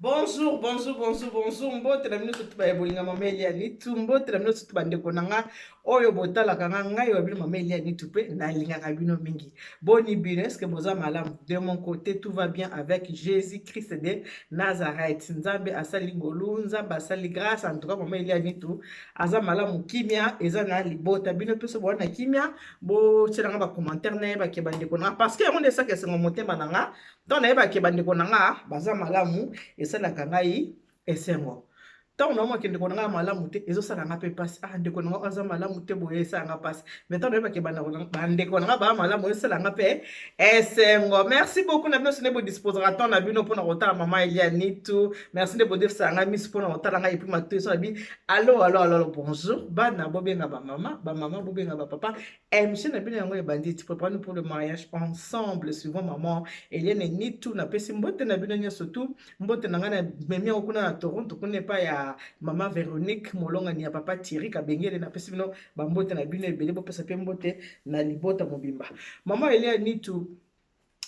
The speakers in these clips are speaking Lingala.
Bonjour, bonjour, bonjour, bonjour. Mbote na bino surtout ba bolinga mama Elia Nitu. Mbote na bino surtout ba ndeko na nga oyo botalaka nga ngai wa bino mama Elia Nitu pe nalingaka bino mingi. Boni bino, est-ce que boza malamu? De mon côté, tout va bien avec Jésus-Christ de Nazareth. Nzambe asali ngolu, Nzambe asali grâce. En tout cas, mama Elia Nitu aza malamu kimia eza na libota bino pe so boza na kimia botiela nga ba commentaire nayeba ke ba ndeko na nga parce que yango nde esaka esengo motema na nga. Ntango nayebaka ke bandeko na nga baza malamu, esalaka ngai esengo. Ntango naomona ke ndeko na ngai malamu te, ezosala nga mpe mpasi. Ah, ndeko na ngai aza malamu te boye, esala nga mpasi. Mais ntango nayebaka ke bandeko na ngai baa malamu, esala nga mpe esengo. Merci beaucoup na bino nde bodisposaka temps na bino mpona kotala mama Elia Nitu. Merci nde bodefisaka ngai miso mpona kotala ngai epuis matoi so na bi allo allo allo bonjour bana bobenga bamama, bamama bobenga bapapa. Émission na bino yango ebandi ti prépare nous pour le mariage ensemble suivant maman Eliane Nitu. Napesi mbote na bino nyonso tu, mbote na ngai na memi yango kuna na Toronto kuna epai ya mama Véronique Molongani ya papa Thierry Kabengele. Napesi bino bambote na bino ebele, bopesa mpe mbote na libota mobimba. Mama Eliane Nitu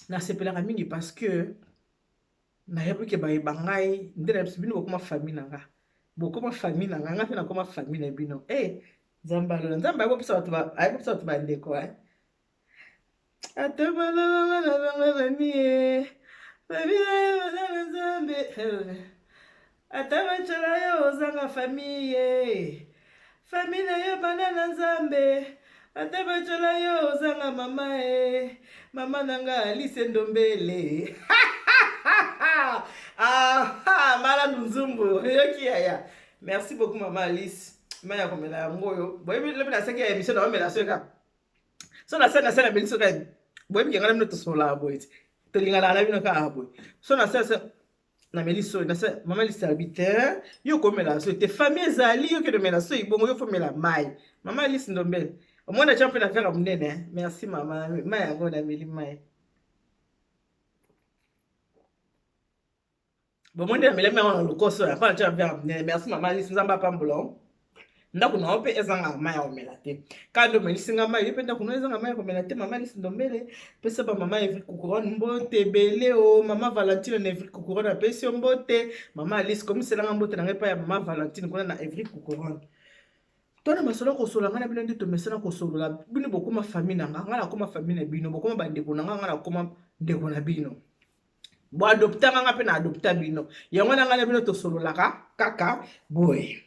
nasepelaka mingi parce que nayebi ke bayeba ngai nde na bino bokoma famille na nga, bokoma famille na nga, nga mpe nakoma famille na bino. Eh, Nzambe alola, Nzambe ayebisa bato, ayebisa bato bandeko eh. Ata balobanga na bango famille, famille na yo na Nzambe. Ata batyola yo ozanga famille, famille na yo banda na Nzambe. Ata batyola yo ozanga mama e, mama na nga Alice Ndombele. Ah, malandu nzumbu, yoki yaya. Merci beaucoup mama Alice. Mai ya komela yango oyo. Boyebi lobi nasaki ya émission na omela soki kaka. So nasali nasali na meli soki boyebi ke ngai na bino tosololaka boye te. Tolinganaka na bino kaka boye. So nasali nameli soyi nasa mama Alice alobi te yo komela soyi te, famille ezali yo kende omela soyi bongo yo fomela mai. Mama Alice Ndombele omona tia mpe na verre monene. Merci mama, mai yango nameli mai. Bomoni namelami yango na lokoso ya mpona tia verre monene. Merci mama Alice, Nzambe apambola. Ndako na yo mpe ezanga mai ya komela te. Kaka nde omelisi nga mai, yo mpe ndako na yo ezanga mai ya komela te. Mama Alice Ndombele, pesa ba mama Evry Couronne mbote ebele o mama Valentine na Evry Couronne apesi yo mbote. Mama Alice, komiselanga mbote na ngai epai ya mama Valentine kuna na Evry Couronne. Tona masolo kosolola ngai na bino nde tomesana kosolola. Bino bokoma famille na nga, ngai nakoma famille na bino, bokoma bandeko na nga, ngai nakoma ndeko na bino. Bo adopta nga, nga mpe na adopta bino. Yango na ngai na bino tosololaka kaka boye.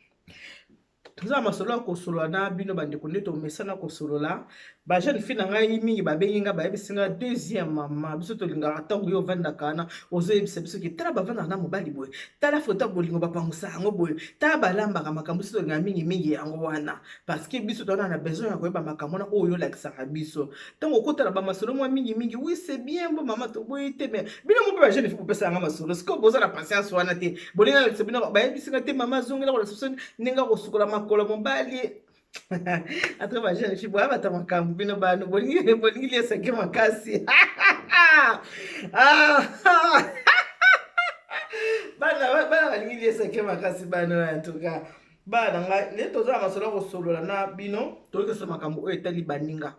Toza masolo ya kosolola na bino bandeko nde tomesana kosolola. Ba jeune fille na ngai mingi babengi nga, bayebisi nga deuxième mama biso tolingaka ntango yo ovandaka wana ozoyebisa biso ke tala bavandaka na mobali boye, tala foto ya bolingo bapangusa yango boye, tala balambaka makambo. Biso tolingaka mingimingi yango wana parce que biso toza na besoin ya koyeba makambo wana oyo olakisaka biso ntango okotala bamasolo mwa mingimingi. Oui, c'est bien bo mama, toboyi te, mais bino mo mpe ba jeune fille bopesaka nga masolo sikoyo boza na patience wana te. Bolinga nalakisa bino, bayebisi nga te mama azongela kolakisa biso ndenge akosukola makolo mobali. Ata ba jeune fille boya bata makambo bino bano bolingi bolingi liesake makasi. Bana bana balingi liesake makasi bana. En tout cas bana na ngai nde toza na masolo ya kosolola na bino, toyokesa makambo oyo etali baninga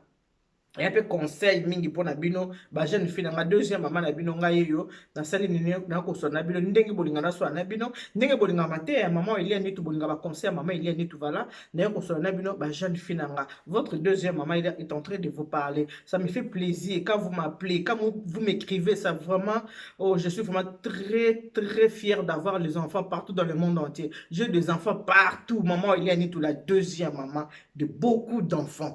ya mpe conseil mingi mpona bino ba jeune fille na nga. Deuxième mama na bino ngai oyo nasali nini nakosola na bino ndenge bolinga nasola na bino, ndenge bolinga mateya ya mama Elia Nitu, bolinga ba conseil ya mama Elia Nitu. Voilà, naye kosola na bino ba jeune fille na nga. Votre deuxième maman est en train de vous parler. Ça me fait plaisir quand vous m'appelez, quand vous, vous m'écrivez, ça vraiment, oh, je suis vraiment très très fière d'avoir les enfants partout dans le monde entier. J'ai des enfants partout. Maman Elia Nitu, la deuxième maman de beaucoup d'enfants.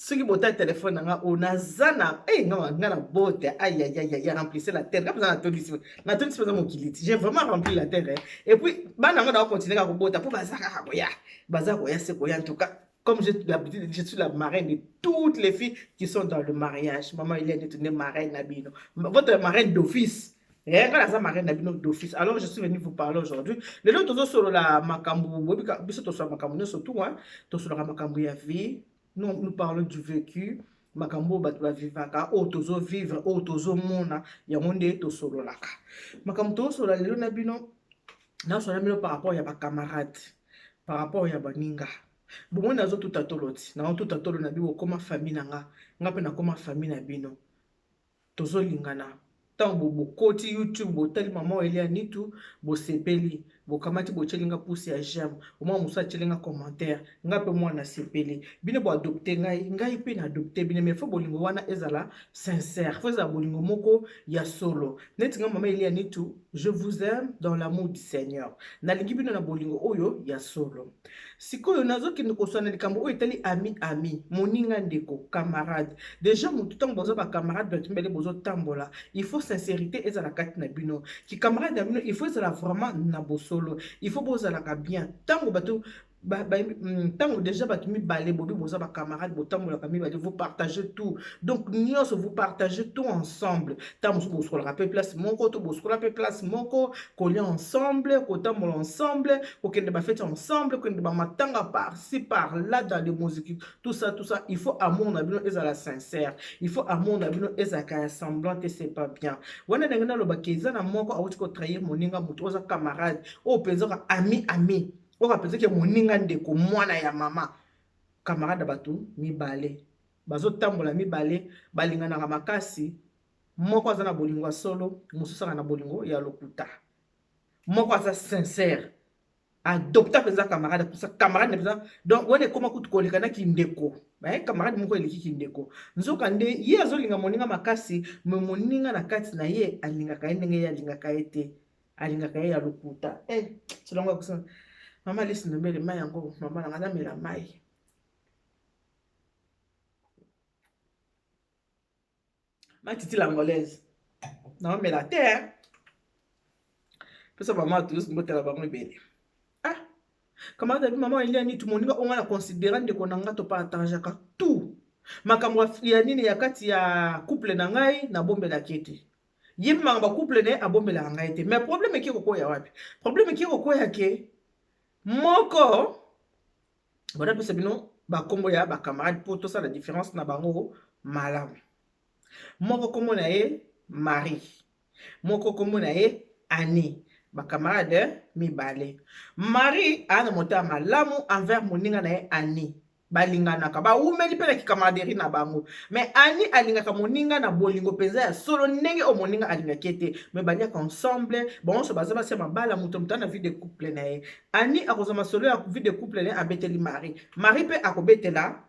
Soki botali telefone na nga oyo naza na nga nga na bote ayayaya, remplissez la terre. Nga mpenza natondisi, natondisi mpenza mokili ti j'ai vraiment rempli la terre, eh. Et puis bana yango nao continue kaka kobota mpo baza kaka koya, baza koya se koya. En tout cas, comme j'ai l'habitude, je suis la marraine de toutes les filles qui sont dans le mariage. Maman Eliane est une marraine na bino, votre marraine d'office. Eh, nga naza marraine na bino d'office. Alors je suis venu vous parler aujourd'hui. Lelo tozosolola makambo boyebi biso tosolola makambo nyonso tu, hein. Tosololaka makambo ya vie. Nous, nous parlons du vécu, makambo oyo bato bavivaka, oyo tozovivre, oyo tozomona, yango nde tosololaka. Makambo tozosolola lelo na bino, nasolola na bino par rapport ya bacamarade, par rapport ya baninga. Bomoni nazotuta tolo ti naotuta tolo na bino, okoma famille na nga, nga mpe nakoma famille na bino, tozolingana. Ntango bokoti YouTube, botali mama Elia Nitu, bosepeli, bokamati, botyeli nga pouce ya j'aime, omwa mosu atyeli nga commentaire, nga mpe mwana nasepeli. Bino boadopte ngai, ngai mpe na adopte bino. Mais faut bolingo wana ezala sincère, faut ezala bolingo moko ya solo. Neti nga mama Elia Nitu, je vous aime dans l'amour du Seigneur. Nalingi bino na bolingo oyo ya solo. Sikoyo nazokende koswana likambo oyo etali ami, ami, moninga, ndeko, camarade. Déjà motu ntango boza bacamarade, bato mibale bozotambola, il faut sincérité ezala kati na bino. Kicamarade na bino, il faut ezala vraiment na bosolo, il faut bozalaka bien. Ntango bato ntango déjà bato mibale bobi boza bacamarade, botambolaka mibale, vous partagez tout, donc nyonso, vous partagez tout ensemble. Ntango mosusu bosukolaka mpe place moko, to bosukola mpe place moko, kolia ensemble, kotambola ensemble, kokende bafete ensemble, kokende bamatanga par-ci par-là, dans les musiques, tout ça, tout ça. Il faut amour na bino ezala sincère, il faut amour na bino ezalaka ya semblant te, c'est pas bien. Wana ndenge nalobaki, eza na moko awuti kotrahir moninga, moto oza camarade oyo mpenza oka ami, ami oyo apenzaki moninga, ndeko, mwana ya mama, camarade ya bato mibale bazotambola mibale, balinganaka makasi. Moko aza na bolingo ya solo, mosusu aka na bolingo ya lokuta. Moko aza sincère, adopta mpenza camarade, kusa camarade mpenza. Donc wana ekóma kutu koleka na kindeko. Camarade moko eleki kindeko. Nzoka nde ye azolinga moninga makasi, mais moninga na kati na ye alingaka ye ndenge ye alingaka ye te, alingaka ye ya lokuta. Solongo akosana mama Lisi Ndombele, mai yango mama nanga, namela mai. Matiti l'angolaise naomela te. Pesa mama Toulouse mbotela bango ebele. Ah, camarade abi mama Elia Nitu, moninga oyo nga na considéra ndeko na nga, topartageaka tout. Makambo ya nini ya kati ya couple na ngai, nabombelaki ete ye mpe makambo ya couple na ye abombelaka ngai te. Mais problème eki kokoya wapi? Problème eki kokoya ke moko bona pesa bino bakombo ya bacamarade mpo tosala différence na bango malamu. Moko kombo na ye Marie, moko kombo na ye Annie. Bacamarade mibale, Marie aa na motema malamu envers moninga na ye Annie, balinganaka, bawumeli mpe na kicamaraderie na bango. Mais Annie alingaka moninga na bolingo mpenza ya solo ndenge oyo moninga alingaki ye te. Mais baliaka ensemble, bango nyonso baza basi ya mabala, moto moto na vie de couple na ye. Annie akozwa masolo ya vie de couple na ye, abeteli Marie, Marie mpe akobetela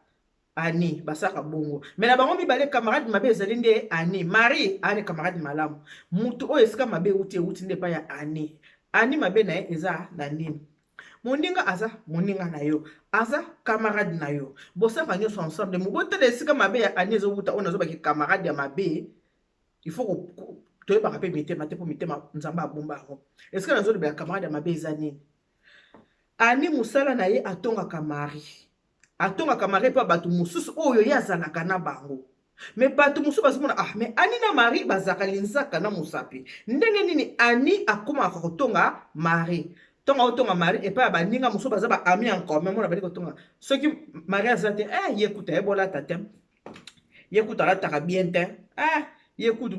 Annie, basalaka bongo. Mais na bango mibale, camarade mabe ezali nde Annie. Marie ani camarade malamu. Motu oyo esika mabe euti, euti nde epai ya Annie. Annie mabe na ye eza na nini? Moninga aza moninga na yo, aza camarade na yo, bosalaka nyonso ensemble. Mobotala esika mabe ya Annie ezowuta. Oyo nazobaki camarade ya mabe, il faut toyebaka mpe mitema te, mpo mitema Nzambe abomba yango. Esika nazolobela camarade ya mabe eza nini? Annie, mosala na ye, atongaka Marie, atongaka Marie mpo bato mosusu oyo ye azalaka na bango. Mais bato mosusu bazomona: ah, mais Annie na Marie bazalaka linzaka na mosapi, ndenge nini Annie akomaka kotonga Marie? Ntongo aotonga Marie epai ya baninga mosusu baza baami en commun, mona bali kotonga. Soki Marie aza te, eh, ye kuta yebolata te, ye kutu alataka bien te, eh, ye kutu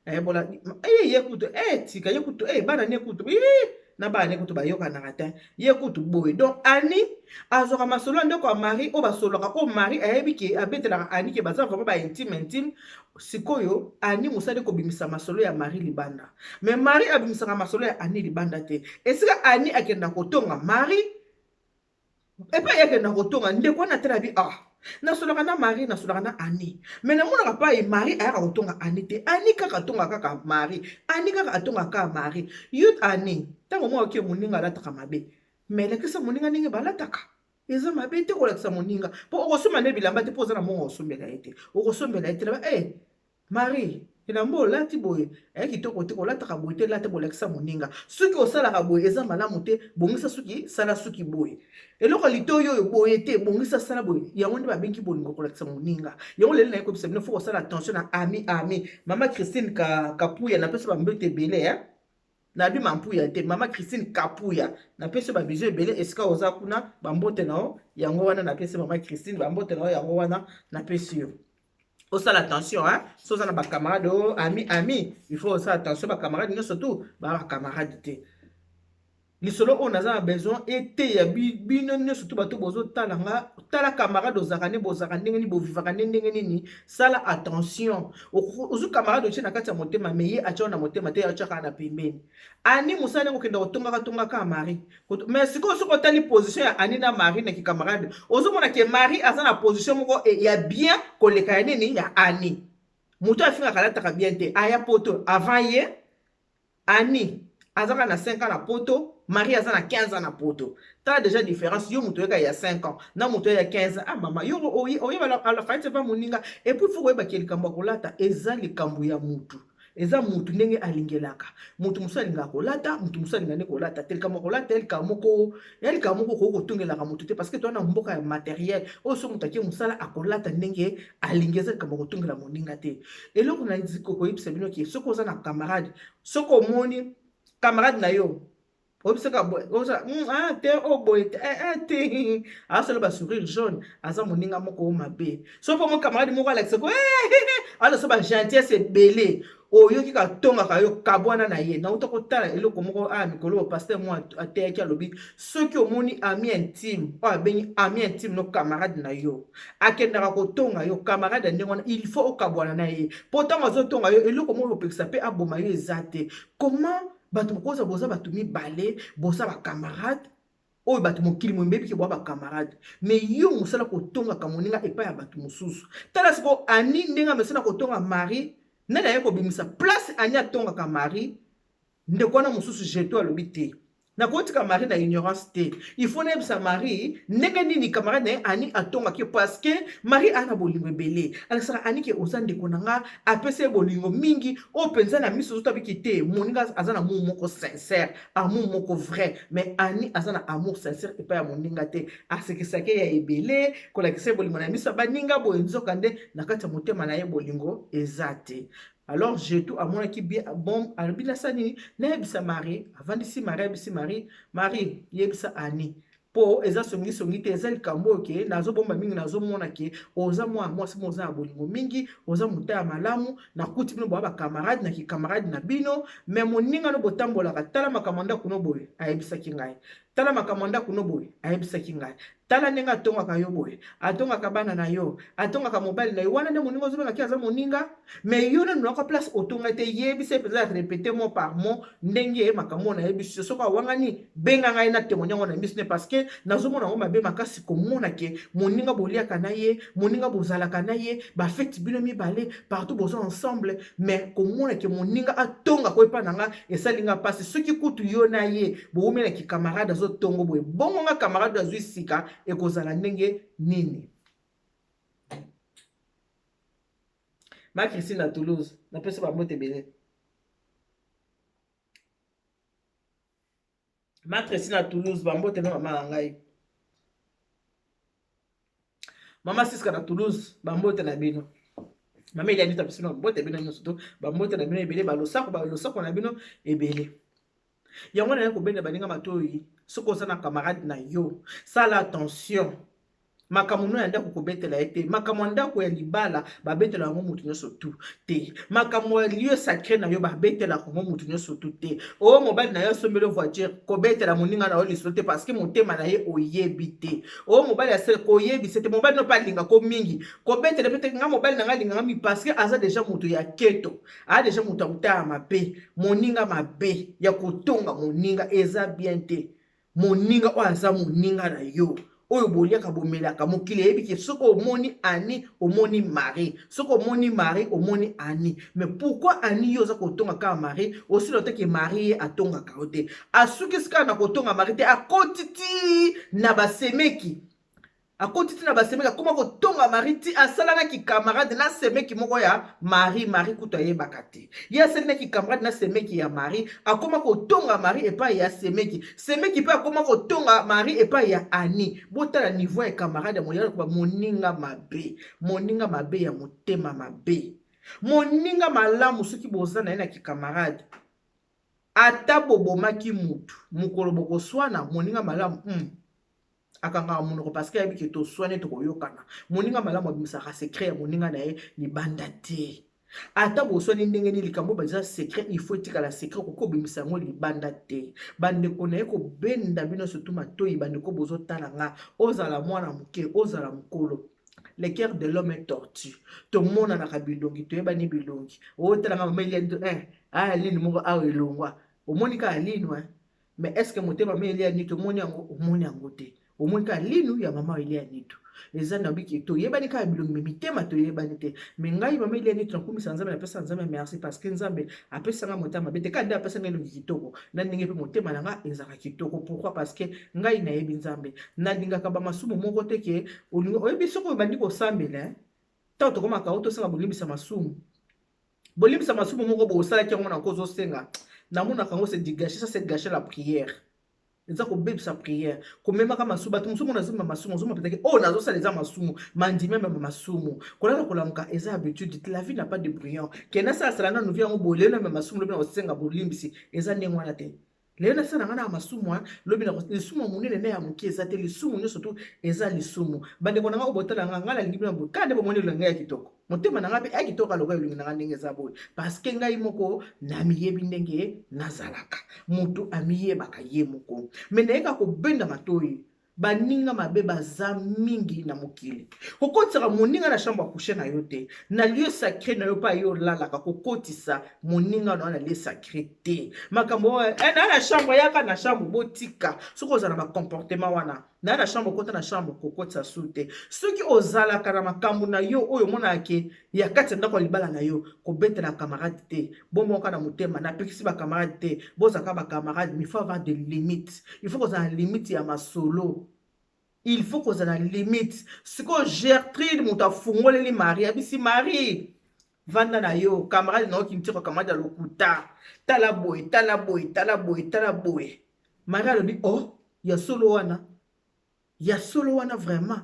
ayebola, eh, ye kutu, eh, tika ye kutu, eh, bana ne kutu, eh, na bana ne kutu bayokanaka te, ye kutu boye. Donc Annie azwaka masolo ya ndeko ya Marie oyo basololaka, oyo Marie ayebi ke abetelaka Annie, ke baza vraiment baintime intime. Sikoyo Annie mosali kobimisa masolo ya Marie libanda, mais Marie abimisaka masolo ya Annie libanda te. Esika Annie akenda kotonga Marie, epai akenda kotonga ndeko wana atala bi: ah, nasolaka na Marie, nasolaka na Annie, mais namonaka pai Marie ayaka kotonga Annie te. Annie kaka atonga kaka Marie, Annie kaka atonga kaka Marie. Yo Annie, ntango mwa okie moninga alataka mabe, mais elakisa moninga ndenge balataka eza mabe te. Kolakisa moninga mpo okosomba nde bilamba te, mpo oza na mbongo osombela ye te, okosombela ye te. Naba e Marie, elamba olati boye aya kitoko te, kolataka boye te, lata bolakisa moninga soki osalaka boye eza malamu te, bongisa suki, sala suki boye, eloko litoyi oyo boye te, bongisa, sala boye. Yango nde babengi bolingo, kolakisa moninga. Yango lelo naye koyebisa bino, faut kosala attention na ami. Ami mama Christine Kapuya, napesi bambote ebele, eh? Nabi mampuya te, mama Christine Kapuya, napesi yo babisous ebele esika oza kuna. Bambote na yo yango wana napesi mama Christine, bambote na yo yango wana napesi yo. Osala attention, hein? So oza na bacamarade oyo ami ami, il faut osala attention. Bacamarade nyonso tu baa bacamarade te. Lisolo oyo naza na besoin eteya bino nyonso to bato bozotala nga. Tala camarade, ozalaka nde, bozalaka ndenge nini, bovivaka nde ndenge nini? Sala attention. Ozwi camarade, otie na kati ya motema, mais ye atia na motema te, atiaka na pembeni. Ani mosala ndenge okenda kotongaka tongaka Marie. Mais sikoyo, soki otali position ya Ani na Marie na kicamarade, ozomona ke Marie aza na position moko ya bien koleka ya nini, ya Ani. Moto afingaka alataka bien te, aya poto avant ye. Ani azaka na 5 ans na poto, Marie aza na 15 ans na poto. Tala déjà différence. Yo moto oyeka ya 5 ans na moto ya 15 ans. Ah mama, yo oyeba alafaiti va moninga. Et puis faut koyebaki likambo ya kolata eza likambo ya mutu, eza mutu ndenge alingelaka. Motu mosusu alingaka kolata, motu mosusu alinga nde kolata te. Likambo ya kolata ya likambo moko okoki kotungelaka motu te, parce que toza na mboka ya matériel oyo so moto akie mosala, akolata ndenge alingi. Eza likambo ya kotungela moninga te. Eloko na koyebisa bino ke soki oza na camarade, soki omoni camarade na yo, oyebisaka ah, te, oyo boye te, te, asala basourire jaune, aza moninga moko mabe. So mpo mo camarade moko alakisa ko aloso bagentillesse ebele, oyoki katongaka yo, kabwana na ye. Nauta kotala eloko moko aya mikolo oyo, pasteur mo ateyaki, alobi soki omoni ami intime oyo abengi ami intime no camarade na yo akendaka kotonga yo, camarade ya ndenge wana, il faut okabwana na ye, mpo ntango azotonga yo, eloko moko opekisa mpe aboma yo eza te. Comment bato bokoza, boza bato mibale, boza bacamarade oyo bato mokili moyebiki boya bacamarade, mais yo mosala kotongaka moninga epai ya bato mosusu? Tala sikoyo Ani ndenge amesana kotonga Marie. Nani aye kobimisa place Ani atongaka Marie? Ndeko wana mosusu jeto alobi te, nakotika Marie na ignorance te, il faut nayebisa Marie ndenge nini camarade na ye Ani atongaki, parce que Marie aa na bolingo ebele. Alakisaka Ani ke oza ndeko na nga, apesi ye bolingo mingi oyo mpenza na miso ozotabiki te. Moninga aza na amour moko sincère, amour moko vrai, mais Ani aza na amour sincère epai ya moninga te. Asekisaki ya ebele, kolakisa ye bolingo na miso ya baninga boye, nzoka nde na kati ya motema na ye bolingo eza te. Alors Jetu amonaki bien bon, alobi nasala nini? Nayebisa Marie. Avandisi Marie, ayebisi Marie: "Marie, yebisa Ani, mpo eza songisongi te, eza likambo oyo ke nazobomba mingi. Nazomona ke oza mwana mwasi mo oza na bolingo mingi, oza moto ya malamu. Nakuti bino boya bacamarade na kicamarade na bino, mais moninga no botambolaka, tala makambo ya ndako no boye ayebisaki ngai, tala makambo ya ndako no boye ayebisaki ngai, tala ndenge atongaka yo boye, atongaka bana na yo, atongaka mobali na yo. Wana nde moninga ozobengaki aza moninga, mais yo nanu naka place otonga te. Yebisa mpenza, répété mot par mot ndenge makambo oyo nayebisi yo. Soki awangani, benga ngai na témoigne yango na miso ne, parce que nazomona yango mabe makasi komona ke moninga boliaka na ye, moninga bozalaka na ye, bafeti bino mibale partout, boza ensemble, mais komona ke moninga atongaka epa na nga esali nga mpasi. Soki kutu yo na ye bowumelaki, camarade azotongo boye, bongo nga camarade azwi sika, ekozala ndenge nini?" Ma Christine na Toulouse, napesi bambote ebele. Ma Christine na Toulouse, bambote na mama na ngai, mama Siska na Toulouse, bambote na bino. Mama Eliani, tapesi bino bambote, bino nyonso to bambote na bino ebele, balosako, balosako na bino ebele. Yango naye kobenda baninga matoi: soki oza na camarade na yo, sala attention. Makambo no ya ndako, kobetela ye te. Makambo ya ndako ya libala, babetela yango motu nyonso tu te. Makambo ya lieu sacré na yo, babetelaka yango motu nyonso tu te. Oyo mobali na yo asombeli voiture, kobetela moninga na yo lisolo te, parce que motema na ye oyebi te. Oyo mobali asele, koyebisa te. Mobali no mpe alingako mingi, kobetela mpe te. Nga mobali na nga alinganga mingi, parce que aza déjà moto ya keto, aza déjà moto ya motala mabe. Moninga mabe ya kotonga moninga eza bien te. Moninga oyo aza moninga na yo, oyo boliaka, bomelaka, mokili eyebi ke soki omoni Ani, omoni Marie, soki omoni Marie, omoni Ani. Mais pourquoi Ani, yo oza kotonga kaka Marie? Osila te ke Marie ye atongaka yo te. Asukisi kaka na kotonga Marie te, akoti ti na basemeki, akoti ti na basemeki, akóma kotonga Marie ti asalanaki camarade na semeki moko ya Marie. Marie kutu ayebaka te ye asalinaki camarade na semeki ya Marie. Akóma kotonga Marie epai ya semeki, semeki mpe akóma kotonga Marie epai ya Ani. Botala niveau ya camarade ya moninga. Koba moninga mabe, moninga mabe ya motema mabe. Moninga malamu, soki boza na ye na kikamarade, ata bobomaki mutu, mokolo bokoswana, moninga malamu akangaka monoko, parce que ayebi ke toswane, tokoyokana. Moninga malamu abimisaka secret ya moninga na ye libanda te. Ata boswani ndenge nini, likambo oyo eza secret, il faut etikala secret, okoki kobimisa yango libanda te. Bandeko, naye kobenda bino surtout matoi. Bandeko bozotala nga, ozala mwana moke, ozala mokolo, le cœur de l'homme est tortue. Tomonanaka bilongi, toyebani bilongi. Otalanga mama Elia eh, aya lini moko awa elongwa, omoni kaka lino, eh. Mais est ce que motema mama Elia Nitu omoni yango? Omoni yango te. Omoni kaka linu ya mama Elia Nitu. Eza na biki, toyebani kaka bilongi, mais mitema toyebani te. Mais ngai mama Elia Nitu, nakumisa Nzambe, napesa Nzambe merci, parce que Nzambe apesanga motema mabe te. Kaka nde apesanga elongi kitoko na ndenge mpe motema na nga ezalaka kitoko. Pourquoi? Parce que ngai nayebi Nzambe, nalingaka bamasumu moko te. Ke oyebi, soki obandi kosambela, ntango tokomaka o tosala bolimbisa masumu, bolimbisa masumu moko boye osalaki yango na kozosenga, namonaka yango c'est du gâcher. Ça, c'est gâcher la prière, eza kobebisa prière. Komemaka masumu, bato mosusu mona azomema masumu, ozoma peut-être oyo nazosala eza masumu, mandimi amema masumu. Kolala kolamuka eza habitude. La vie n'a pas de brouillon. Ke nasalasala nanu vie yango boye, lelo namema masumu, lobi na kosenga bolimbisi. Eza ndenge wana te. Lelo nasala nga na masumu, lobi na lisumu ya monene na ya moke eza te. Lisumu nyonso tu eza lisumu. Bandeko na nga oyo botala nga, ngai nalingi bino boye. Kaka nde bomoni elongi ya kitoko, motema na ngai mpe ya kitoko aloka elongi na ngai ndenge eza boye, parce que ngai moko namiyebi ndenge nazalaka. Moto amiyebaka ye moko. Mais nayeka kobenda matoi, baninga mabe baza mingi na mokili. Kokotisaka moninga na chambre à coucher na yo te, na lieu sacré na yo mpe aye olalaka. Kokotisa moninga na yo na lieu sacré te. Makambo oyo eh, na na chambre, yaka na chambre, botika. Soki oza na bacomportement wana na na chambre, okota na chambre, kokotisa su te. Soki ozalaka na makambo na yo oyo omonaka ke ya kati ya ndako ya libala na yo, kobetela camarade te, bomoka na motema. Napekisi bacamarade te, bozalaka bacamarade, mais il faut avoir des limites. Il faut kozala na limite ya masolo, il faut kozala na limite. Sikoyo Gertrude, moto afungoleli Marie, abisi Marie: vanda na yo, camarade na yo Kintiko, camarade ya lokuta, tala boye, tala boye, tala boye, tala boye. Marie alobi: oh, ya solo wana, ya solo wana vraiment.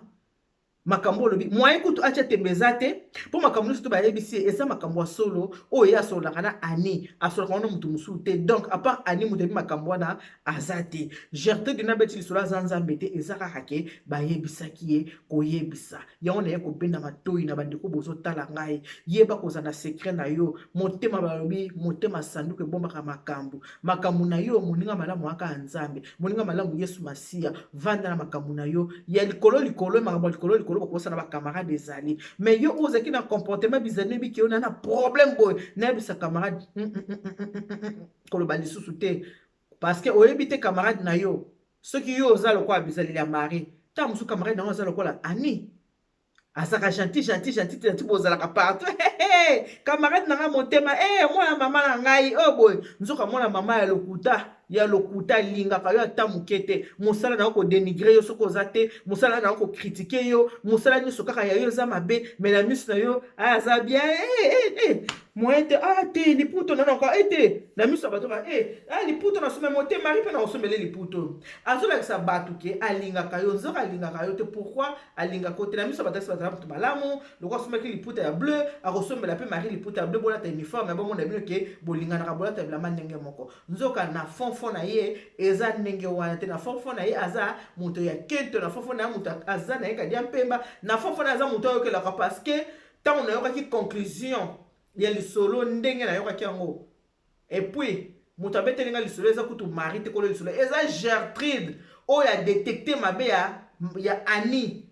Makambo olobi, moyen kutu atya tembe eza te, mpo makambo nyonso to bayebisi ye eza makambo ya solo. Oyo ye asololaka na Ani, asololaka wana moto mosusu te. Donc à part Ani, moto ayebi makambo wana aza te. Gertrude nabeti lisolo, aza Nzambe te. Eza kaka ke bayebisaki ye koyebisa yango. Naye kobenda matoi na bandeko bozotala ngai: yeba kozala na secret na yo. Motema, balobi motema sanduku ebombaka makambo. Makambo na yo, moninga malamu aka ya Nzambe, moninga malamu Yesu Masiya. Vanda na makambo na yo ya likolo likolo, makambo ya likolo likolo bakosana bacamarade ezali. Mais yo oyo ozalaki na comportement bizali, ebiki yo na na problème boye, nayebisa camarade, koloba lisusu te, parce que oyebi te camarade na yo. Soki yo oza lokola bizaleli ya Marie, ntango mosusu camarade na yo aza lokola Ani, azalaka gentil, gentil, gentil, gentil. Bozalaka partout: camarade na ngai, motema e mwana mama na ngai oyo boye. Nzoka mwana mama ya lokuta, ya lokuta, alingaka yo ata moke te. Mosala na yo kodénigrer yo soki oza te, mosala na yo kocritiquer yo, mosala nyonso kaka ya yo eza mabe. Mais na miso na yo aya aza bien, eh, eh, eh. Moyen te, ah te, liputo nanaka ete na miso ya bato ka eh, ah, liputo nasomba motema Marie mpe na kosombele liputo. Azolakisa bato ke alingaka yo, nzoka alingaka yo te. Pourquoi alingaka yo te? Na miso ya bato asi bazala moto malamu. Lokola asombaki liputa ya bleu, akosombela mpe Marie liputa ya bleu, bolata uniforme, bomona bino ke bolinganaka, bolata bilamba ndenge moko. Nzoka na fond fond na ye eza ndenge wana te. Na fond fond na ye aza moto ya kento, na fond fond na ye moto aza na ye kadia mpemba, na fond fond na ye aza moto ayokelaka. Parce que ntango nayokaki conclusion ya lisolo ndenge nayokaki yango, et puis moto abeteli nga lisolo eza kutu Marie te, kolo lisolo eza Gertrude oyo adétecter mabe ya Ani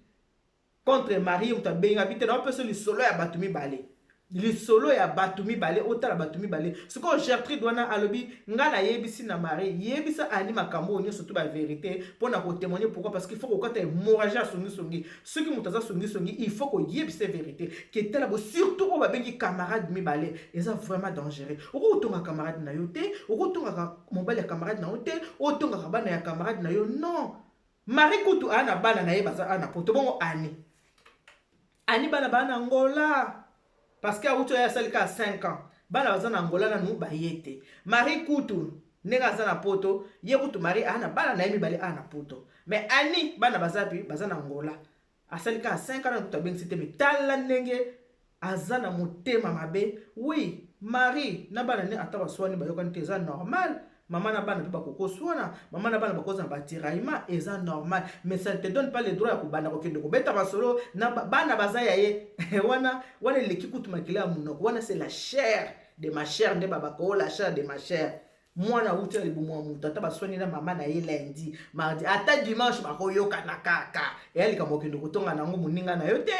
contre Marie. Moto abengi abi te, naopesa lisolo ya bato mibale, lisolo ya bato mibale, otala bato mibale. Sikoyo Gertrude wana alobi: ngai nayebisi na Marie, yebisa Ani makambo oyo nyonso to bavérité mpona kotémoigner. Pourquoi? Parce qu'il faut kokata hémorragie ya songisongi. Soki moto aza songisongi, il faut koyebisa vérité ke tala bo. Surtout oyo babengi camarade mibale eza vraiment dangereux. Okokotonga camarade na yo te, okotongaka mobali ya camarade na yo te, otongaka bana ya camarade na yo. Non, Marie kutu aa na bana na ye baza aa na poto. Bongo Ani, Ani bana baa na Angola, parce que awuti oyo asali kaka 5 ans, bana baza na Angola nanu baye te. Marie kutu ndenge aza na poto, ye kutu Marie aa na bana na ye mibale aa na poto. Mais Ani bana baza pi baza na Angola, asali kaka 5 ans, nanu kutu abengisi te. Mais tala ndenge aza na motema mabe. Oui, Marie na bana ne ata baswani, bayokani te, eza normal. Mama na bana mpe bakokoswana, mama na bana bakozala ba tiraillement, eza normal, mais ça ne te donne pas le droit ya kobanda kokende kobeta masolo na bana baza ya ye. Wana wana eleki kutu makila ya monoko wana, c'est la chair de ma chair nde babaka o la chair de ma chair. Mwana awuti na libumu ya moto, ata baswani na mama na ye lundi, mardi, ata dimanche, bakoyokana kaka. Eya likambo okende kotonga na yango moninga na yo te.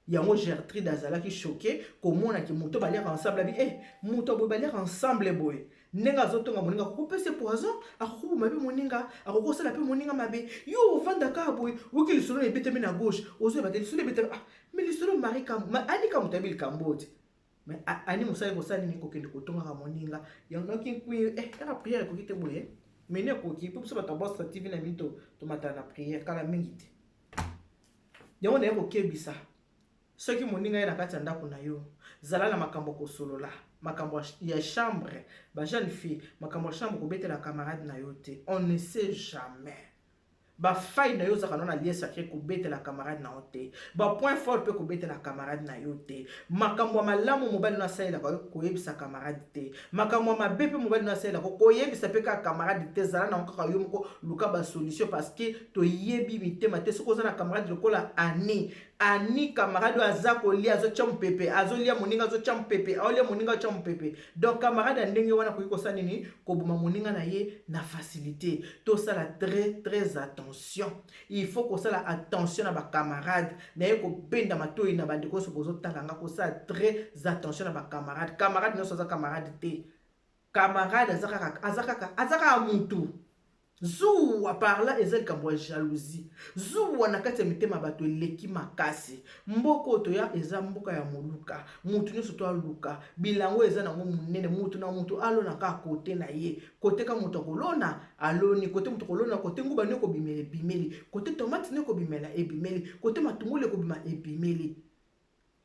Yango Gertrude azalaki choqué komona ke moto baliaka ensemble abi eh moto boye baliaka ensemble boye, ndenge azotonga moninga, akokopesa poison, akokoboma mpe moninga, akokosala mpe moninga mabe. Yo ovanda kaka boye, oki lisolo na ebetami na gauche, ozoyeba te lisolo ebetami. Ah, mais lisolo Marie Kam Ani Kamu toyebi likambo oyo te. Mais Ani mosala ekosala nini kokende kotongaka moninga yango? Noki nkwi eh kaka prière ekoki te boye, mene ekoki mpo biso bato ya Bostra TV na mingi tomatala na prière kala mingi te. Yango naye kokebisa, soki moninga ye na kati ya ndako na yo, zala na makambo kosolola, makambo ya chambre, ba jeune fille, makambo ya chambre kobetela camarade na yo te. On ne sait jamais. Ba faille na yo ozalaka no na lien sacré, kobetela camarade na yo te. Ba point fort mpe kobetela camarade na yo te. Makambo ya malamu mobali no asalelaka yo, koyebisa camarade te. Makambo ya mabe mpe mobali no asalelaka, koyebisa mpe kaka camarade te. Zala nango kaka yo moko, luka ba solution, parce que toyebi mitema te. Soki oza na camarade lokola Ani, Ani camarade oyo aza kolia, azotya mopepe, azolia moninga, azotya mopepe, aolia moninga, azotya mopepe. Donc camarade ya ndenge wana akoki kosala nini? Koboma moninga na ye na facilité. Tosala très très attention, il faut kosala attention na ba camarade na ye. Kobenda matoi na bandeko nyonso bozotala nga, kosala très attention na ba camarade. Camarade nyonso aza camarade te. Camarade aza kaka, aza kaka, aza kaka mutu. Zuwa par là eza likambo ya jalousie. Zuwa na kati ya mitema ya bato eleki makasi. Mboka oyo toya eza mboka ya moluka, mutu nyonso to aluka bilango eza nango monene. Mutu na mutu alona kaka kote na ye, kote ka moto akolona aloni, kote moto akolona, kote nguba nde ekobimela ebimeli, kote tomate nde ekobimela ebimeli, kote matungulu ekobima ebimeli.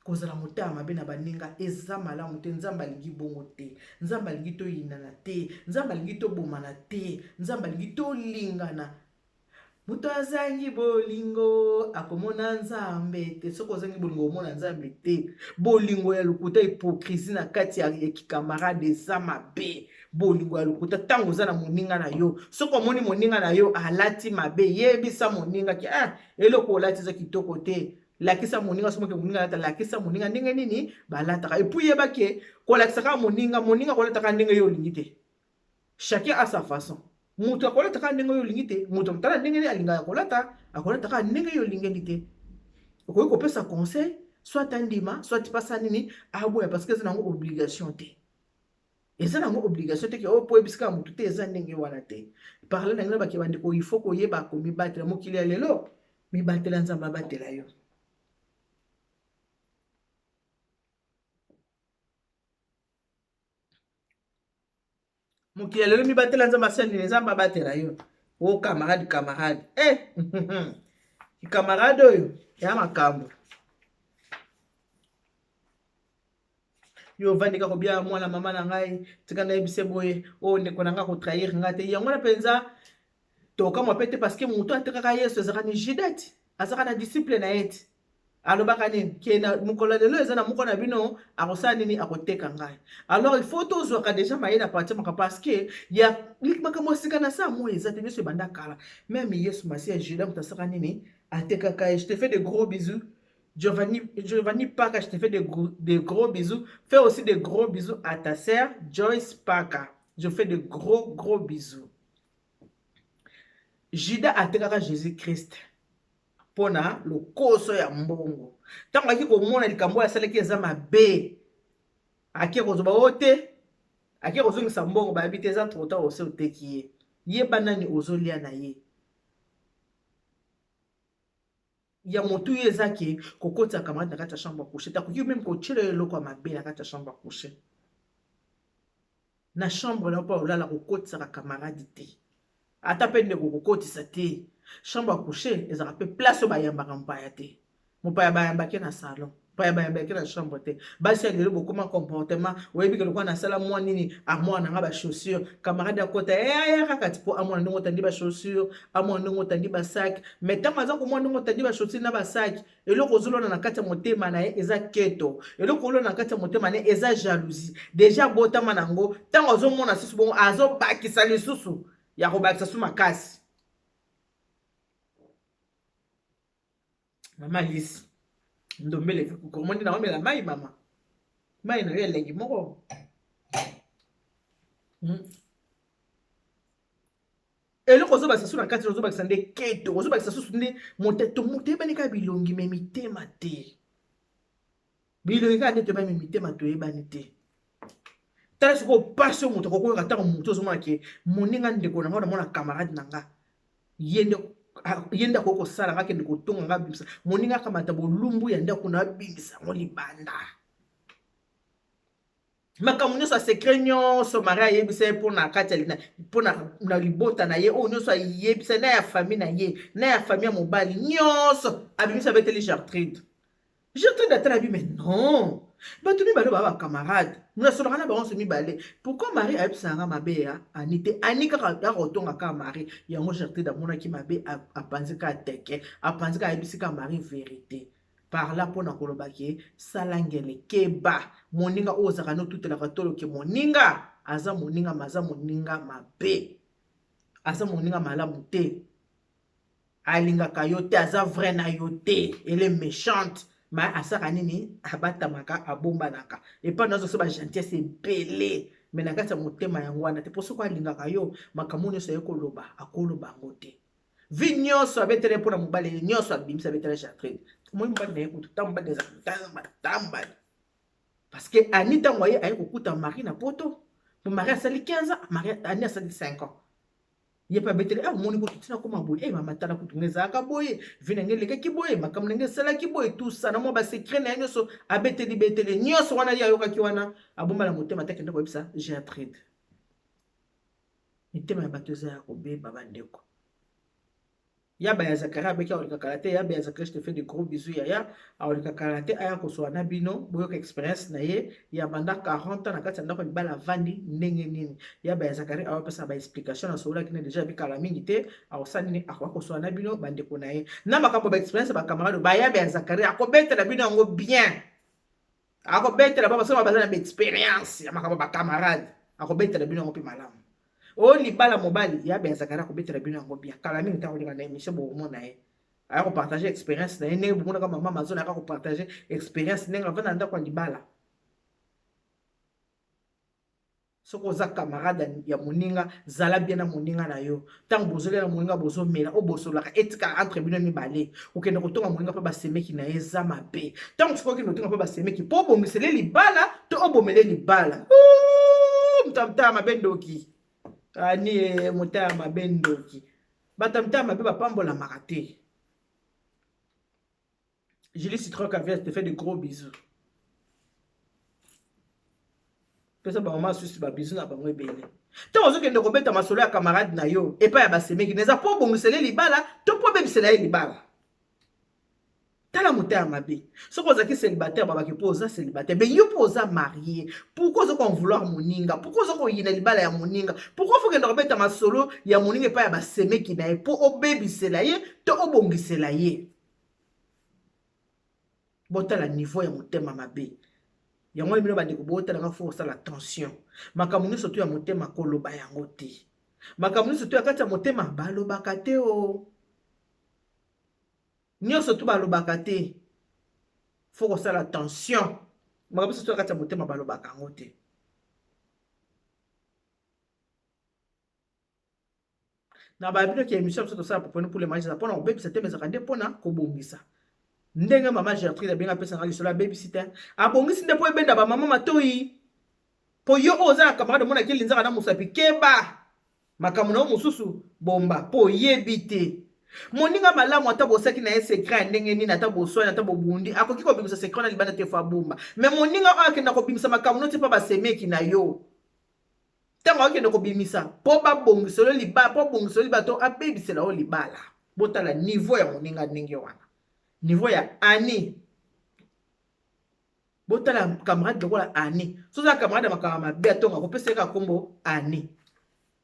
Kozala motema mabe na baninga eza malamu te. Nzambe alingi bongo te. Nzambe alingi toyinana te. Nzambe alingi tobomana te. Nzambe alingi tolingana. Moto azangi bolingo akomona Nzambe te. Soki ozangi bolingo, omona Nzambe te. Bolingo ya lokuta, hypocrisie na kati ya ki camarade eza mabe. Bolingo ya lokuta, ntango oza na moninga na yo, soki omoni moninga na yo alati mabe, yebisa moninga ki ah, eloko olati eza kitoko te. Lakisa moninga. Soki moninga alata, lakisa moninga ndenge nini balataka. Et puis yeba ke kolakisa kaka moninga, moninga kolataka ndenge yo olingi te. Chacun a sa façon. Moto akolata kaka ndenge oyo olingi te. Moto akotala ndenge nini alingaka kolata, akolata kaka ndenge yo olingeli te. Okoki kopesa conseil, soit andima, soit pasa nini, aboya, parce que eza nango obligation te. Eza nango obligation te ke oyo po oyebisika motu te. Eza ndenge wana te. Parle na ngai bake bandeko, il faut koyeba komibatela. Mokili ya lelo, mibatela, Nzambe abatela yo. Mokili ya lelo, mibatela, Nzambe asali nini? Nzambe abatela yo. O camarade, camarade, eh camarade oyo ya makambo yo ovandi kaka kobia mwana mama na ngai, tika nayebise boye, oyo ndeko na ngai ko trahir ngai te. Yango wana mpenza tokamwa mpe te, parce que moto atekaka Yesu ezalaka ni Juda ti azalaka na disciple na ye ti alobaka nini? Ke na mokolo ya lelo eza na moko na bino akosala nini? Akoteka ngai. Alors il faut tozwaka déjà mayele à partir maka, parce que ya makambo ya sika na saa moi eza te, nyonso ebanda kala. Même Yesu Masiya, Juda moto asaka nini? Atekaka ye. Je te fais de gros bisous, Giovanni, Giovanni Paka, je te fais de gros bisous. Fais aussi de gros bisous à ta sœur Joyce Paka. Je fais de gros, gros bisous. Judas atekaka Jésus-Christ mpona lokoso ya mbongo. Ntango aki komona likambo oyo asalaki eza mabe, ake kozwa oyo te, ake kozongisa mbongo, bayebi te eza trop tard, ose oteki ye. Yeba nani ozolia na ye. Ya motu ye eza ke kokotisa camarade na kati ya chambre à coucher, takoki même kotiela yo eloko ya mabe na kati ya chambre à coucher. Na chambre na yo mpo olala, kokotisaka camarade te, ata mpe ndeko kokotisa te. Chambre à coucher ezalaka mpe place oyo bayambaka mopaya te. Mopaya bayambaki na salon. Paya bayambaki na chambre te. Basi ya lelo bokoma comportement, oyebi ke lokola nasala mwa nini armoire na nga ba chaussure, camarade akota eh aya kaka ti po amona ndenge otandi ba chaussure, amona ndenge otandi ba sac, mais ntango aza komona ndenge otandi ba chaussure na ba sac, eloko ozolona na kati ya motema na ye eza keto, eloko olona na kati ya motema na ye eza jalousie. Deja abotama na yango, ntango azomona susu bongo azobakisa lisusu ya kobakisa su makasi. Mama Lisi ndombele omoni na omela mai mama mai na yo elengi moko. Eloko ozobakisa susu na kati, ozobakisa nde keto, ozobakisa susu nde moto toyebani kaka bilongi me mitema te. Bilongi kaka nde toyebani me mitema toyebani te. Tala sikoyo pasi oyo moto akokoyoka ntango moto ozomona ke moninga ndeko na nga, namona camarade na nga, ye nde akoki kosala nga akende kotonga nga abimisa moninga akamata bolumbu ya ndako na abimisa yango libanda. Makambo nyonso ya secret nyonso Marie ayebisa ye mpona kati ya mpona na libota na ye, oyo nyonso ayebisa na ya famille na ye na ya famille ya mobali nyonso abimisa abeteli Gertrude. Gertrude atala bi mais non, bato mibale ba ba camarade nasolaka na bango nyonso mibale, pourquoi Marie ayebisaka nga mabe ya Annie te? Annie kaka ya kotonga kaka Marie yango. Gertrude amonaki mabe, apanzi kaka teke, apanzi kaka, ayebisi kaka Marie vérité par là mpona koloba ke sala ngele keba moninga oyo ozalaka notutelaka tolo ke moninga aza moninga ma aza moninga mabe, aza moninga malamu te, alingaka yo te, aza vrai na yo te, elle est méchante. Ma asaka nini? Abatamaka, abombanaka epai nazo so ba gentillesse ebele, me na kati ya motema yango wana te. Mpo soki alingaka yo, makambo nyonso aye koloba akoloba yango te. Vi nyonso abetele mpona mobali ye nyonso abimisa abetele Gertrude. Omoi mobali na ye kutu ta mobali eza ta mobali, parce que Annie ntango aye kokuta Marie na poto, po Marie asali 15 ans, Marie Annie asali 5 ans. Ye mpe abeteli, ah omoni kutu ntina koma boye, eh mama tala kutu nga ezalaka boye, vi na ngai elekaki boye, makambo na ngai esalaki boye, tout ça na mwa basecret na ye nyonso abeteli beteli nyonso wana ye ayokaki wana abomba na motema te, akende koyebisa Gertrude. Mitema ya bato eza ya kobeba bandeko. Yaba ya Zakaria abeki aoleka kala te. Yaba ya Zakaria, je te fais de gros bisous yaya. Aoleka kala te, aya kosola na bino, boyoka experience na ye ya banda 40 ans na kati ya ndako ya libala avandi ndenge nini. Yaba ya Zakaria awapesa ba explication, nasololaki ne deja bikala mingi te, akosala nini, akoka kosola na bino bandeko na ye na makambo ba experience ya ba camarade ba Yaba ya Zakaria, akobetela bino yango bien, akobetela bango soki baza na ba experience ya makambo ba camarade, akobetela bino yango mpe malamu. O libala mobali ya be Zakari akobetela bino yango bien. Kala mingi ntango koleka na émission bokomona ye aya kopartage experience na ye ndenge bomonaka mama Amazon ayaka kopartage experience ndenge avanda na ndako ya libala. Soki oza camarade ya moninga, zala bien na moninga na yo. Ntango bozolia na moninga, bozomela oyo bosololaka, etikala entre bino mibale. Kokende kotonga moninga mpe basemeki na ye eza mabe. Ntango soki okende kotonga mpe basemeki mpo obongisele libala to obomele libala, moto ya motema mabe ndoki ani, motema mabe ndoki. Bato ya motema mabe bapambolamaka te. Julie Citron Caviar, te fait de gros bisous. Pesa ba susu ba bisous na bango ebele. Ntango ozokende kobeta masolo ya camarade na yo epai ya basemeki, na eza mpo obongisela libala to mpo obebisela ye libala? Tala motema mabe. Soki ozalaki célibataire, babaki mpo oza célibataire, mais yo mpo oza marié, pourquoi oza ko vouloir moninga? Pourquoi oza koyina libala ya moninga? Pourquoi faut kende kobeta masolo ya moninga epai ya basemeki na ye mpo obebisela ye to obongisela ye? Botala niveau ya motema mabe yango wana. Bino bandeko botalanga, faut kosala attention. Makambo nyonso to ya motema koloba yango te, makambo nyonso to ya kati ya motema balobaka te, o nyonso to balobaka te. Faut kosala attention, makambo nyonso to ya kati ya motema balobaka yango te. Na babino ke émission biso tosala poponi pour le mariage eza mpona kobebisa te, ezalaka nde mpona kobongisa. Ndenge mama Gertrude abengi apesanga lisolo, abebisi te, abongisi nde mpo ebenda bamama matoi. Mpo yo oyo oza na camarade omonaki elinzaka na mosapi, keba, makambo na yo mosusu bomba, mpo oyebi te moninga malamu. Ata bosaki na ye secret ya ndenge nini, ata boswani, ata bobundi, akoki kobimisa secret na libanda te, faut abomba. Mais moninga oyo akenda kobimisa makambo noti mpo basemeki na yo, ntango akende kobimisa mpo babongiselo libala, mpo abongiselo libala to abebisela yo libala. Botala niveau ya moninga ndenge wana, niveau ya Ani. Botala camarade lokola Annie. Soki oza camarade ya makambo mabe atonga kopesa ye kaka kombo Annie.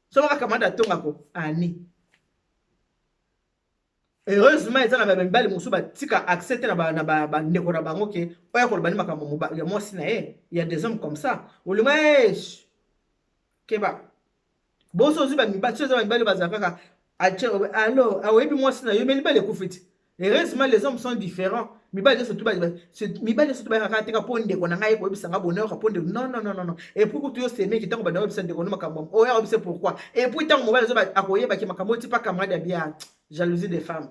Soki kaka camarade atonga ko Annie. Heureusement eza na mibali mosusu batika accès te na bandeko na bango ke oya koloba ni makambo ya mwasi na ye. Ya des hommes comme ça. Olinga eh keba. Boso ozwi bamibali, soki eza bamibali bazala kaka alo aoyebi mwasi na yo me libala ekufi te. Heureusement les hommes sont différents. Mibali nyonso tu mibali nyonso tu bayaka teka mpo ndeko na ngai koyebisa nga bonheur mpo ndeko non non non non. Et puis kutu yo semeki ntango banda koyebisa ndeko no makambo oyo akoyebisa pourquoi. Et puis ntango mobali azoba akoyebaki makambo oyo ti pa camarade ya bien jalousie des femmes.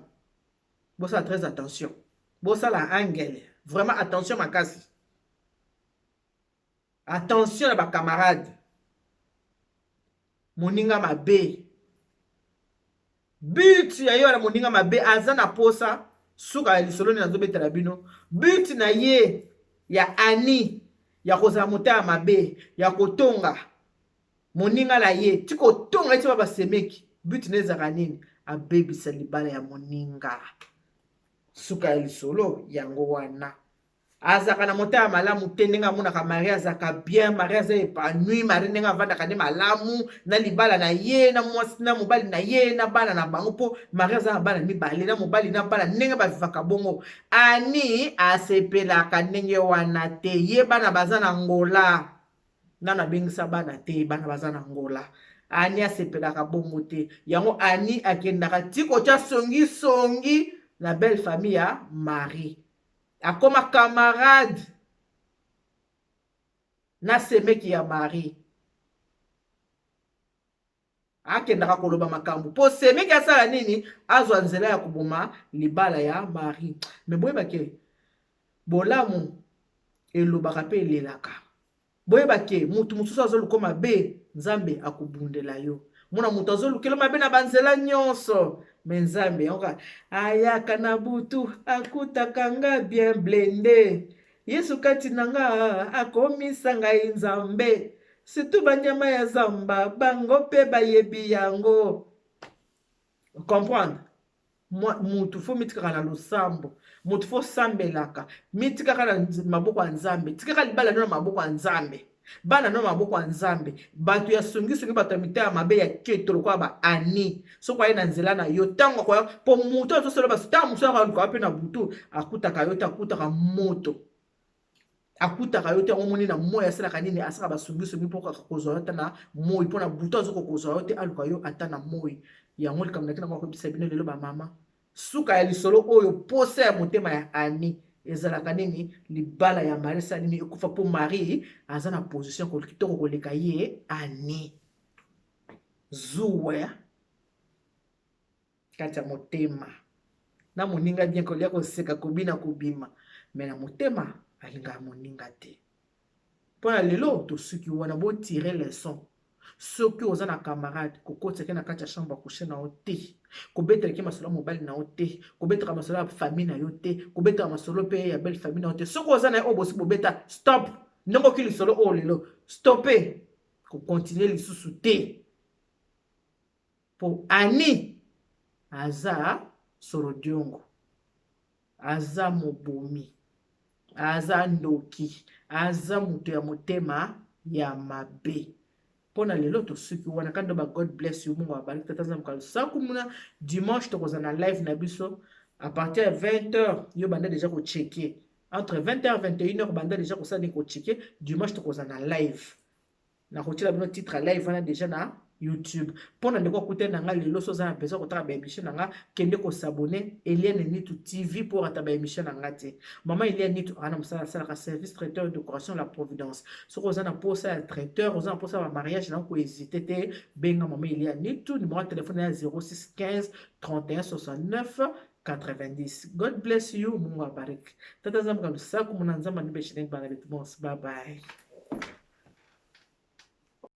Bosala très attention. Bosala angele. Vraiment attention makasi. Attention na ba camarades. Moninga mabe. But ya ye wana moninga mabe aza na posa suka ya lisolo nini azobetela bino. But na ye ya Annie ya kozala motema mabe ya kotonga moninga na ye ti kotonga ye ti ba basemeki. But na ezalaka nini? Abebisa libala ya moninga. Suka ya lisolo yango wana. Azalaka na motema malamu te ndenge amonaka Marie azalaka bien, Marie aza épanoui, Marie ndenge avandaka nde malamu na libala na ye na mwasi na mobali na ye na bana na bango, mpo Marie aza na bana mibale na mobali na bana ndenge bavivaka bongo. Annie asepelaka ndenge wana te, ye bana baza na Angola, nano abengisa bana te, bana baza na Angola. Annie asepelaka bongo te, yango Annie akendaka ti kotya songisongi na belle famille ya Marie. Akoma camarade na semeki ya Marie. Akendaka koloba makambo po semeki asala nini, azwa nzela ya koboma libala ya Marie. Me boyeba ke bolamu elobaka pe elelaka. Boyeba ke mutu mosusu azoluka mabe, Nzambe akobundela yo. Mona mutu azolukela mabe na banzela nyonso, me Nzambe yango kaka ayaka na butu akutaka nga bien blende. Yesu kati na nga akomisa ngai Nzambe. Surtout banyama ya zamba bango pe bayebi yango. Comprendre? Mutu fo mitikaka na losambo, mutu fo sambelaka, mitikaka na maboko ya Nzambe, tikaka libala no na maboko ya Nzambe, bana no na maboko ya Nzambe. Bato ya songisongi, bato ya mitema mabe ya keto lokola ba Annie, soki aye na nzela na yo ntango akoya, mpo mutu azosala baso ntango mosusu akoya mpe na butu akutaka yo te, akutaka moto, akutaka yo te. Yango omoni na moi asalaka nini, asalaka basongisongi mpo kaka kozwa yo ata na moi, mpo na butu azokoka kozwa yo te, aluka yo ata na moi. Yango likambo naki nango akoyebisa bino lelo bamama, suka ya lisolo oyo, posa ya motema ya Annie ezalaka nini? Libala ya Marie esala nini? Ekufa, mpo Marie aza na position kitoko koleka ye Annie. Zuwa kati ya motema na moninga bien kolia koseka kobina kobima, me na motema alingaka moninga te. Mpo na lelo tosuki wana, botire leçon. Soki oza na camarade, kokotisaki na kati ya chambre ya coucher na yo te, kobetelaki masolo ya mobali na yo te, kobetaka masolo ya famille na yo te, kobetaka masolo mpe ya belle famille na yo te. Soki oza na ye oyo bosi bobeta, stop. Ndenge oki lisolo oyo lelo, stoppe, kokontinue lisusu te. Po Annie aza sorodiongo, aza mobomi, aza ndoki, aza moto ya motema ya mabe. Mpo na lelo tosuki wana kando ba God bless you, Mungu abariki tata Nzambe kalusaku muna. Dimanche tokozala na live na biso à partir ya 20h, yo banda déjà ko checker entre 20h 21h, banda déjà kosala nini, ko checker. Dimanche tokozala na live, nakotiela bino titre ya live wana déjà na YouTube. Mpo na ndeko akutani na nga lelo, so oza na besoin kotala ba émission na nga, kende kosabone Eliane Nitu TV mpo orata ba émission na nga te. Mama Eliane Nitu aza na mosala, asalaka service traiteur décoration la Providence. Soki oza na posa ya traiteur, oza na posa ya mariage na kohésite te, benga mama Eliane Nitu, numéro ya telefone ya 06 15 31 69 90. God bless you, Mungu abariki. Tata Nzambe kalusaku muna Nzambe anibeshinengi bana betu bonse. Bye bye.